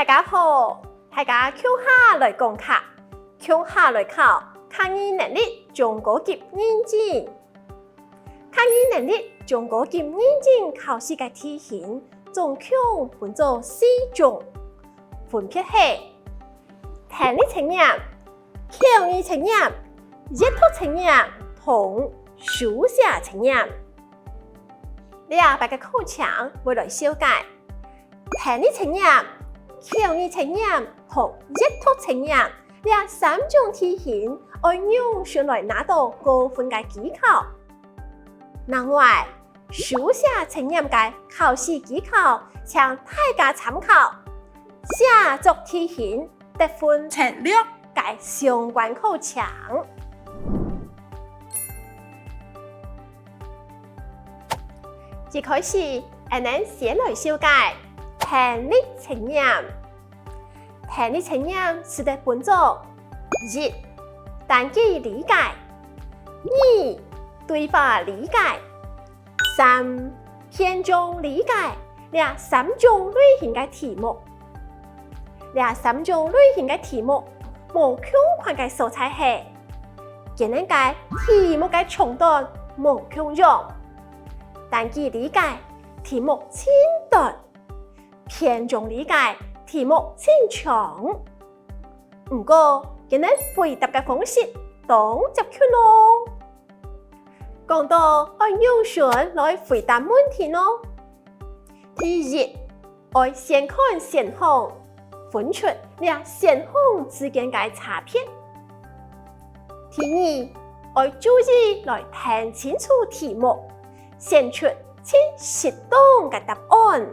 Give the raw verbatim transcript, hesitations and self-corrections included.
大家好，大家共下來講客，共下來考客語能力中高級認證。客語能力中高級認證考試个題型總共分做四種，分別係聽力測驗、口語測驗、閱讀測驗同書寫測驗。這擺个課程會來紹介 聽力測驗、口語測驗同閱讀測驗這三種題型，愛仰般來拿到高分个技巧。另外，書寫測驗个考試技巧，請大家參考寫作題型得分策略个相關課程。一開始，𠊎等先來紹介聽力測驗。聽力測驗使得分做：一、單句理解；二、對話理解；三、篇章理解。這三種類型个題目，這三種類型个題目無共款个所在係，佢等个題目个長短無共樣。單句理解，題目盡短；篇章理解，題目盡長。毋過，佢等回答个方式當接近哦。講到愛仰般來回答問題呢？第一，愛先看選項，分出這選項之間个差別。第二，愛注意來聽清楚題目，選出盡適當个答案。